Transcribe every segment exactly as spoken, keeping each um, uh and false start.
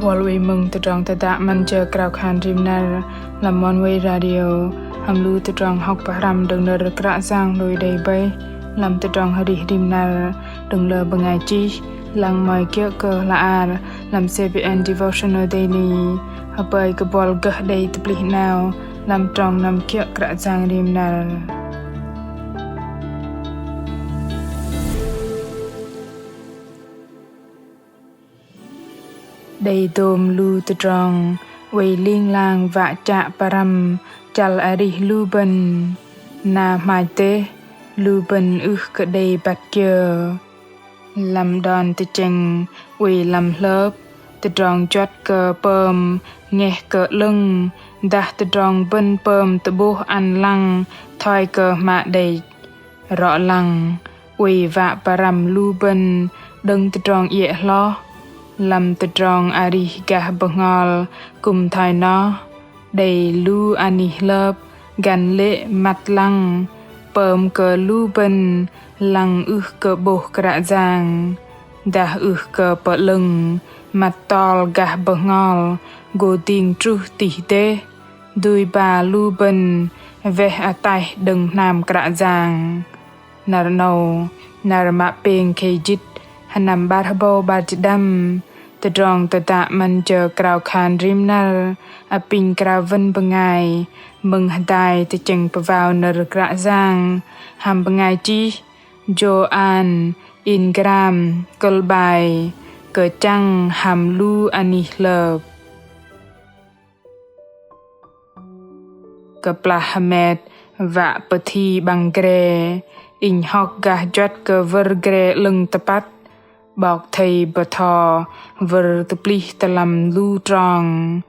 Buăl wei mơ̆ng tơdrong tơdă 'Măn Jơ Krao Khan Rim Năr lăm Oneway Radio, hăm lu tơdrong hŏk pơhrăm đơ̆ng nơ̆r Kră Yang lui đei bơih lăm tơdrong arih rim năr đơ̆ng lơ bơngai chih, lăng mă kiơ̆ kơ hla ar lăm C B N Devotional Daily. Hơpơi kơ buăl gơh đei tơplih 'nao lăm trong năm kiơ̆ Kră Yang rim năr. Đei dôm lu tơdrong oei ling lang wă chă pơrăm chăl arih lu bơ̆n. Na hmach dêh, lu bơ̆n ưh kơ đei băt kiơ. Lăm đon tơchĕng oei lăm hlơp, tơdrong juăt kơ pơm ngeh kơ 'lơ̆ng, dah tơdrong bơ̆n pơm tơ'bôh ăn lăng thoi kơ hmă đĕch. Rŏ lăng, oei wă pơrăm lu bơ̆n đơ̆ng tơdrong iĕ hloh, lăm tơdrong arih gah bơhngol kư̆m thoi noh. Đei lu anih hlơp găn lê̆ măt lăng, pơm kơ lu bơ̆n lăng ưh kơ 'bôh Kră Yang, dah ưh kơ pơ'lơ̆ng măt tol gah bơhngol gô dĭng truh tih dêh, dui ba lu bơ̆n weh ataih đơ̆ng hnam Kră Yang. Năr 'nâu, năr mă pêng khei jĭt, sơnăm 'bar hơbâu 'bar jĭt đăm, tơdrong tơdă 'Măn Jơ Krao Khan Rim Năr apinh krao wơ̆n bơngai mơ̆ng hơdai tơchĕng pơwao nơ̆r Kră Yang hăm bơngai chih Joan Ingram, kơ̆l 'bai Kơchăng hăm lu anih hlơp. Kơplah hơmet wă pơthi 'băng gre, inh hŏk gah juăt kơ wơ̆r gre 'lơ̆ng tơpăt. 'Bok thây bơtho wơ̆r tơplih tơ lăm lu trong.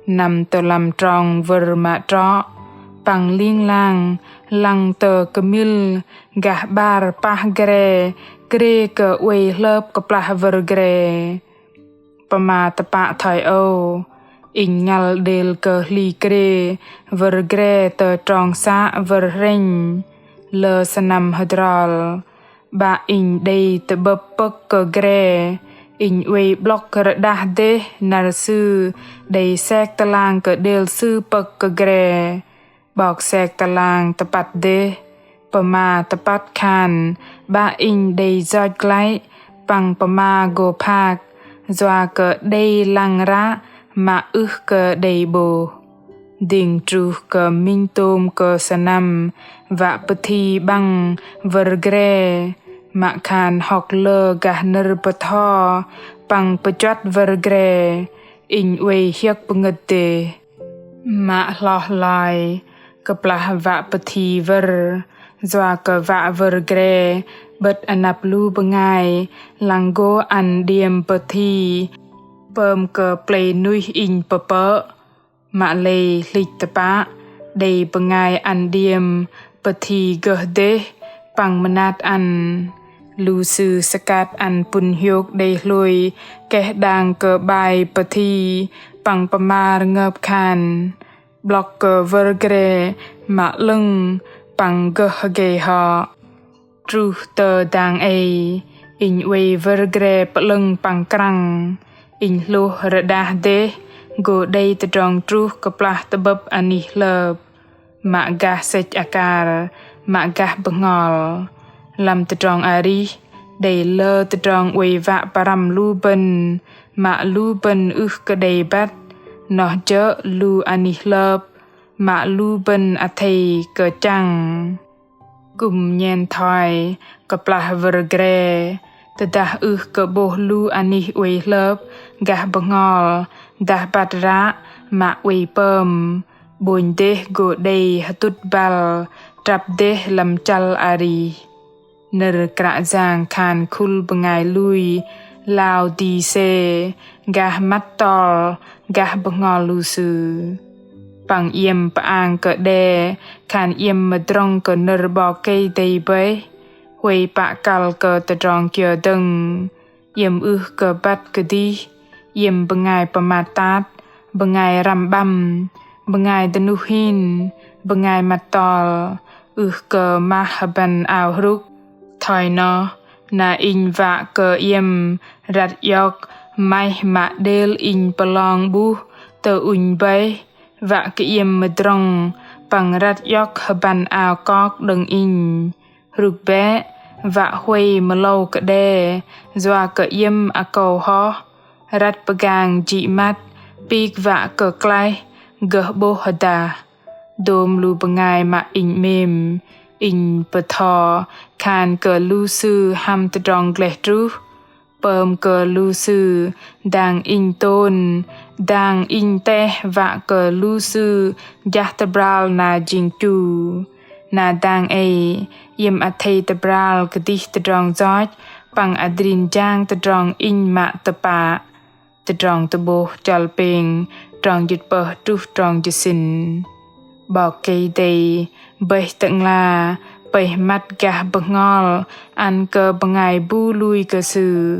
Năm tơ lăm trong wơ̆r mă trŏ, păng ling lang lăng tơ kơmil gah 'bar pah gre, krê kơ oei hlơp kơplah wơ̆r gre. Pơma tơpă thoi âu, inh ngăl đêl kơ hli krê wơ̆r gre tơ trong să wơ̆r hrĕnh. Lơ sơnăm hơdrol, 'bă inh đei tơ'bơ̆p pơ̆k kơ gre, inh oei 'blŏk rơđah dêh năr sư đei sek tơlang kơ đêl sư pơ̆k kơ gre. 'Bok sek tơlang tơpăt dêh, pơma tơpăt khan 'bă inh đei yoch glăi, păng pơma gô phak, yua kơ đei lăng ră mă ưh kơ đei 'bôh. Dĭng truh kơ minh tôm kơ sơnăm wă pơthi 'băng wơ̆r gre, mă khan hŏk lơ gah nơ̆r bơtho păng pơjuăt wơ̆r gre, inh oei hiơ̆k pơngơ̆t dêh. Mă hloh lai, kơplah wă pơthi wơ̆r, yua kơ wă wơ̆r gre 'bơ̆t anăp lu bơngai lăng gô ăn điêm pơthi pơm kơ plei nuih inh pơpơ̆. Mă lei hlĭch tơpă, đei bơngai ăn điêm pơthi gơh dêh păng mơnat ăn. Lu sư sơkat ăn pŭn hiôk đei hlôi keh đang kơ 'bai pơthi păng pơma rơngơp khan: 'Blŏk kơ wơ̆r gre mă 'lơ̆ng păng gơh hơgei hŏ. Truh tơ dang ei, inh oei wơ̆r gre pơ'lơ̆ng păng krăng. Inh hlôh rơđah dêh gô đei tơdrong truh kơplah tơ'bơ̆p anih hlơp. Mă gah sĕch akar, mă gah bơhngol. Lăm tơdrong arih, đei lơ tơdrong oei wă pơrăm lu bơ̆n, mă lu bơ̆n ưh kơ đei băt, noh jơ̆ lu anih hlơp, mă lu bơ̆n athei kơchăng. Kư̆m nhen thoi, kơplah wơ̆r gre, tơdah ưh kơ 'bôh lu anih oei hlơp, gah bơhngol, dah băt ră, mă oei pơm, 'bônh dêh gô đei hơtŭt băl, trăp dêh lăm chăl arih. Nơ̆r Kră Yang khan khul bơngai lui Laôdisê, gah măt tol, gah bơhngol lu sư. Păng iĕm pơang kơ đe, khan iĕm mơdrŏng kơ nơ̆r 'Bok Kei-Dei bơih, huay pă kăl kơ tơdrong kiơ dơ̆ng. Iĕm ưh kơ băt kơdih, iĕm bơngai pơmat tat, bơngai răm 'băm, bơngai dơnuh hin, bơngai măt tol, ưh kơ mah hơbăn ao hrŭk. Thoi noh, na inh wă kơ iĕm răt iŏk Maih mă đêl inh pơlong 'buh tơ ŭnh bơih, wă kơ iĕm mơdrŏng păng răt iŏk hơbăn ao kok đơ̆ng inh. Hrŭk bĕ, wă huay mơlâu kơ đe, yua kơ iĕm akâu hoh, răt pơgang jĭ măt, pik wă kơ klaih gơh 'bôh hơdah. Dôm lu bơngai mă inh 'mêm, inh bơtho khan kơ lu sư hăm tơdrong gleh truh. Pơm kơ lu sư dang inh tôn, dang inh teh, wă kơ lu sư jah tơbral na jing chu. Na dang ei, iĕm athei tơbral kơdih tơdrong yoch păng adrin jang tơdrong inh mă tơpă. Tơdrong Tơ'bôh chăl pêng, trong jĭt pơh truh trong jĭt sĭn. 'Bok Kei-Dei bơih Tơ'ngla pơih măt gah bơhngol ăn kơ bơngai bu lui kơ Sư.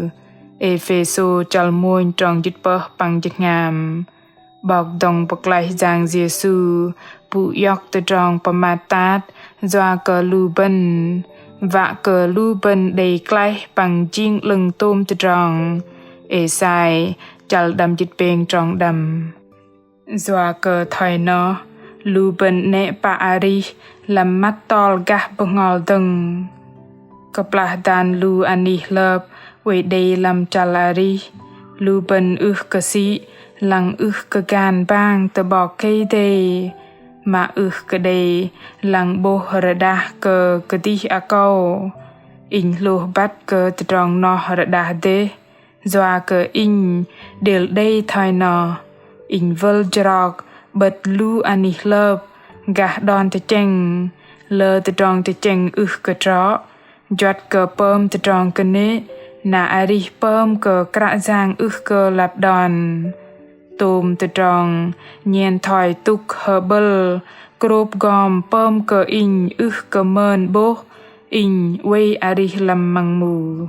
Êphêsô chăl mônh trong jĭt pơh păng jĭt hngam. 'Bok dŏng pơklaih Yang Yêsu pŭ iŏk tơdrong pơmat tat yua kơ lu bơ̆n, wă kơ lu bơ̆n đei klaih păng jing 'lơ̆ng tôm tơdrong. Êsai chăl đăm jĭt pêng trong đăm. Yua kơ thoi noh, lu bơ̆n 'nĕ pă arih lăm măt tol gah bơhngol dơ̆ng. Kơplah dan lu anih hlơp oei đei lăm chăl arih, lu bơ̆n ưh kơ sĭ lăng ưh kơ gan bang tơ 'Bok Kei-Dei, mă ưh kơ đei lăng 'bôh rơđah kơ kơdih akâu. Inh hlôh băt kơ tơdrong noh rơđah dêh, yua kơ inh đêl đei thoi noh. Inh wơl jrok 'bơ̆t lu anih hlơp gah đon tơchĕng, lơ tơdrong tơchĕng ưh kơ trŏ, juăt kơ pơm tơdrong kơnê̆, na arih pơm kơ Kră Yang ưh kơ lăp đon. Tôm tơdrong nhen thoi tŭk hơ'bơ̆l krôp gom pơm kơ inh ưh kơ mơn 'bôh, inh oei arih lăm măng mu.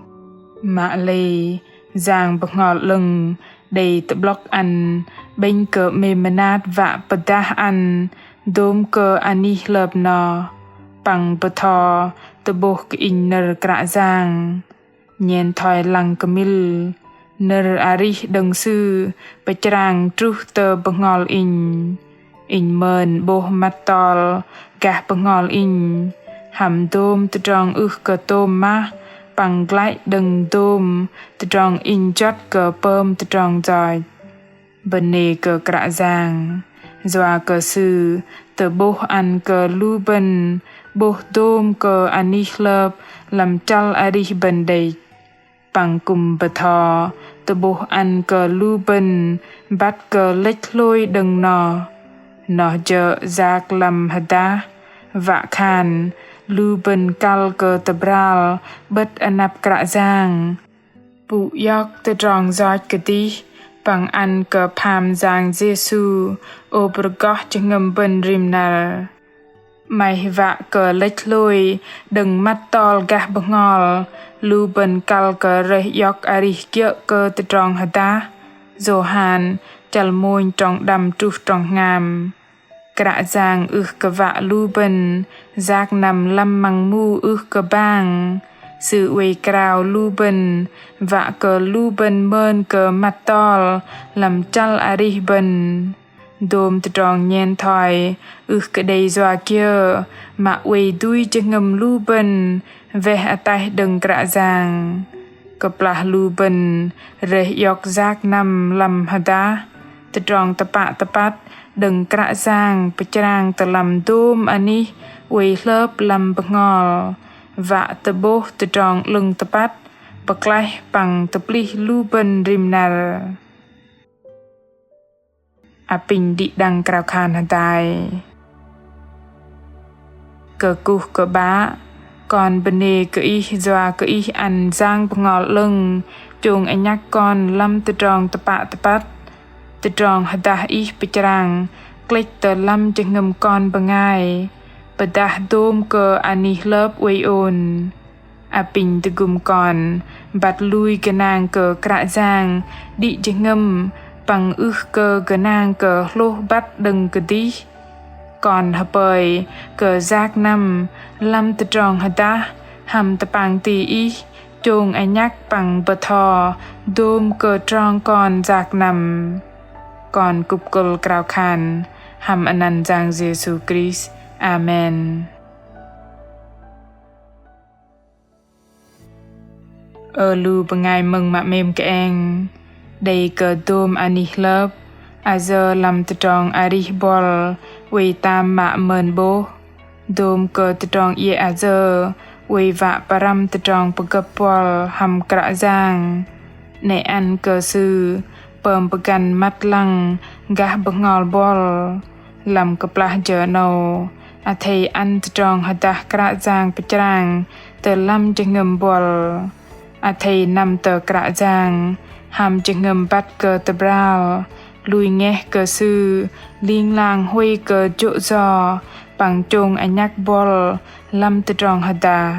Mă lei, Yang Bơhngol 'Lơ̆ng đei tơ'blŏk ăn 'bĕnh kơ 'mêm mơnat wă pơdah ăn dôm kơ anih hlơp noh, păng bơtho tơ'bôh kơ inh nơ̆r Kră Yang. Nhen thoi lăng kơmĭl, nơ̆r arih đơ̆ng Sư pơchrang truh tơ bơhngol inh. Inh mơn 'bôh măt tol gah bơhngol inh, hăm dôm tơdrong ưh kơ tôm mah, păng glăi đơ̆ng dôm tơdrong inh juăt kơ pơm tơdrong yoch. Bơnê kơ Kră Yang, yua kơ Sư tơ'bôh ăn kơ lu bơ̆n 'bôh dôm kơ anih hlơp lăm chăl arih bơ̆n đĕch. Păng kư̆m bơtho tơ'bôh ăn kơ lu bơ̆n băt kơ lĕch hlôi đơ̆ng noh. Noh jơ̆ yak lăm hơdah, wă khan lu bơ̆n kăl kơ tơbral 'bơ̆t anăp Kră Yang, pŭ iŏk tơdrong yoch kơdih, păng ăn kơ pham Yang Yêsu ôp rơgoh jơhngơ̆m bơ̆n rim năr. 'Maih wă kơ lĕch hlôi đơ̆ng măt tol gah bơhngol, lu bơ̆n kăl kơ rơih iŏk arih kiơ̆ kơ tơdrong hơdah. Yôhan chăl mônh trong đăm truh trong hngam. Kră Yang ưh kơ wă lu bơ̆n yak năm lăm măng mu ưh kơ bang. Sư oei krao lu bơ̆n, wă kơ lu bơ̆n mơn kơ măt tol lăm chăl arih bơ̆n. Dôm tơdrong nhen thoi ưh kơ đei yua kiơ, mă oei dui jơhngơ̆m lu bơ̆n weh ataih đơ̆ng Kră Yang. Kơplah lu bơ̆n rơih iŏk yak năm lăm hơdah, tơdrong tơpă tơpăt đơ̆ng Kră Yang pơchrang tơ lăm dôm anih oei hlơp lăm bơhngol, wă tơ'bôh tơdrong 'lơ̆ng tơpăt, pơklaih păng tơplih lu bơ̆n rim năr. Apinh đĭ đăng krao khan hơdai. Kơkuh kơ 'Bă, kon bơnê kơ Ih yua kơ Ih ăn Yang Bơhngol 'Lơ̆ng chông anhăk kon lăm tơdrong tơpă tơpăt. Tơdrong hơdah Ih pơchrang klĕch tơ lăm jơhngơ̆m kon bơngai, pơdah dôm kơ anih hlơp oei ôn. Apinh tơgŭm kon băt lui gơnang kơ Kră Yang đĭ jơhngơ̆m, păng ưh kơ gơnang kơ hlôh băt đơ̆ng kơdih. Kon hơpơi kơ yak năm lăm tơdrong hơdah hăm tơpang ti Ih, chông anhăk păng bơtho dôm kơ trong kon yak năm. Kon kŭp kơ̆l krao khan hăm anăn Yang Yêsu Krist. Amen. Ơ lu bơngai mơ̆ng mă 'mêm kơeng, đei kơ dôm anih hlơp ayơ lăm tơdrong arih buăl oei tam mă mơn 'bôh. Dôm kơ tơdrong iĕ ayơ oei wă pơrăm tơdrong pơgơ̆p buăl hăm Kră Yang. 'Nĕ ăn kơ Sư pơm pơgăn măt lăng gah bơhngol buăl. Lăm kơplah jơ 'nâu, athei ăn tơdrong hơdah Kră Yang pơchrang tơ lăm jơhngơ̆m buăl. Athei năm tơ Kră Yang hăm jơhngơ̆m băt kơ tơbral, lui ngeh kơ Sư, ling lang huay kơ jô̆ yo păng chông anhăk buăl lăm tơdrong hơdah.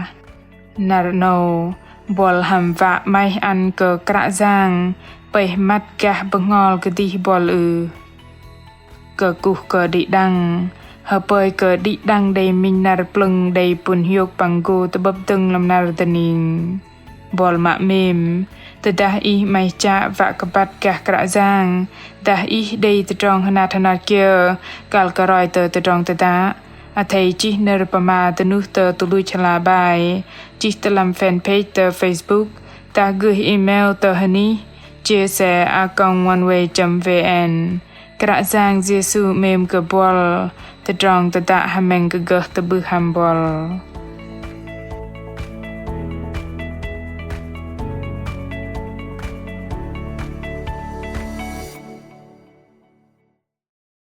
Năr 'nâu, buăl hăm wă 'maih ăn kơ Kră Yang pơih măt gah bơhngol kơdih buăl ưh? Kơkuh kơ đĭ đăng, hơpơi kơ đĭ đăng đei minh năr plơ̆ng đei pŭn hiôk păng gô tơ'bơ̆p dơ̆ng lăm năr dơning. Buăl mă 'mêm, tơdah ih 'maih chă wă kơ băt gah Kră Yang, dah ih đei tơdrong hơnat hơnat kiơ kăl kơ roi tơ tơdrong tơdă, athei chih nơ̆r pơma dơnuh tơ tơluch hla bơar, chih tơ lăm fanpage tơ Facebook, dah gơh email tơ hơnih chia sẻ a còng oneway chấm vn. Kră Yang Yêsu 'mêm kơ buăl, tơdrong tơdă hơmĕng kơ gơh tơ'bưh hăm buăl.